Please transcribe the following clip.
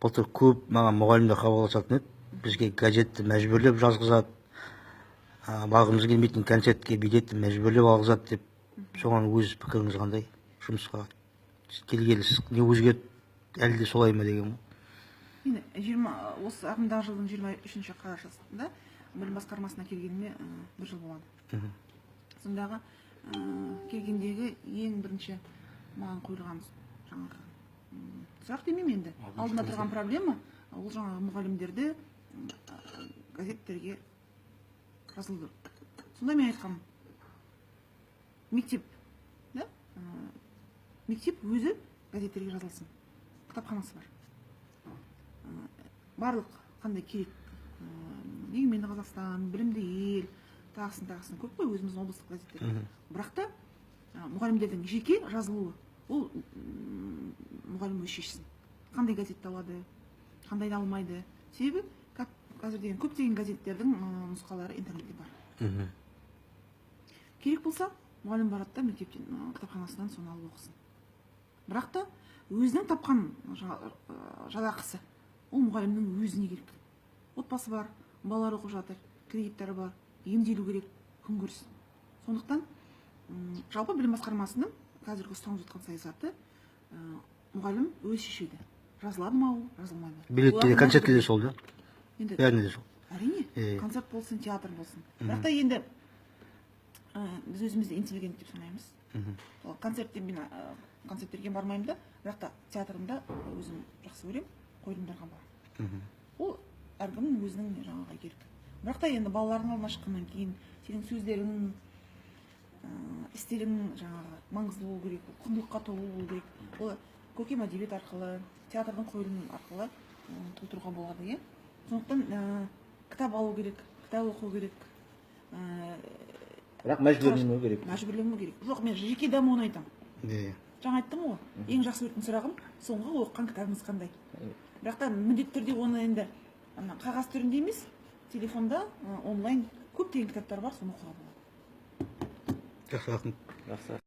Былтыр көп маған мұғалімдер хабарласатын еді, бізге газетті мәжбүрлеп жазғызады, барғымыз келмейтін концертке билетті мәжбүрлеп алғызады деп. Соған өз пікіріңіз қандай? Жұмысқа келгелі сіз не өзгерді, әлі де солай ма деген ғой. Мен осы ағымдағы жылдың 23 қарашасында білім басқармасына келгеніме бір жыл болады. Сондағы келгендегі ең бірінші маған қойылған жаңағы сұрақ демеймін енді, алдында тұрған проблема ол жаңағы мұғалімдерді газеттерге жазылдыру. Сонда мен айтқанмын: мектеп да, мектеп өзі газеттерге жазылсын, кітапханасы бар. Барлық қандай керек, «Егеменді Қазақстан», «Білімді ел», тағысын тағысын көп қой өзіміздің облыстық газеттер. Бірақ та мұғалімдердің жеке жазылуы ол мұғалім өзі шешсін, қандай газетті алады, қандайды алмайды. Себебі қазір деген көптеген газеттердің нұсқалары интернетте бар. Керек болса, мұғалім барады да, мектептен, кітапханасынан соны алып оқысын. Бірақ та өзінің тапқан жалақысы ол мұғалімнің өзіне керек. Отбасы бар, балалар оқып жатыр, кредиттері бар, емделу керек, күнкөріс. Сондықтан жалпы білім басқармасының қазіргі ұстанып жатқан саясаты: мұғалім өзі шешеді, жазылады ма ол, жазылмай ма. Билетке де, Олардың концертке де сол да? Енді Бәріне де сол. Әрине. Концерт болсын, театр болсын. Бірақ та енді біз өзімізді интеллигент деп санаймыз. Ол концертте мен концерттерге бармаймын да, бірақ та театрында өзім жақсы көремін, қойылымдарға барамын. Ол әркімнің өзінің жаңағы еркі. Бірақ та енді балалардың алдына шыққаннан кейін сенің сөздерің, істерің жаңағы маңызды болу керек, құндылыққа толы болу керек. Ол көркем әдебиет арқылы, театрдың қойылымы арқылы толтыруға болады, иә. Сондықтан кітап алу керек, кітап оқу керек. Бірақ мәжбүрлемеу керек. Мәжбүрлемеу керек. Жоқ, мен жеке дамуын айтамын. Иә. Жаңа айттым ғой, ең жақсы көретін сұрағым: соңғы оқыған кітабыңыз қандай? Бірақ та міндетті түрде оны енді ана қағаз түрінде емес, телефонда онлайн көптеген кітаптар бар, соны оқуға болады. Жақсы, рахмет. Жақсы.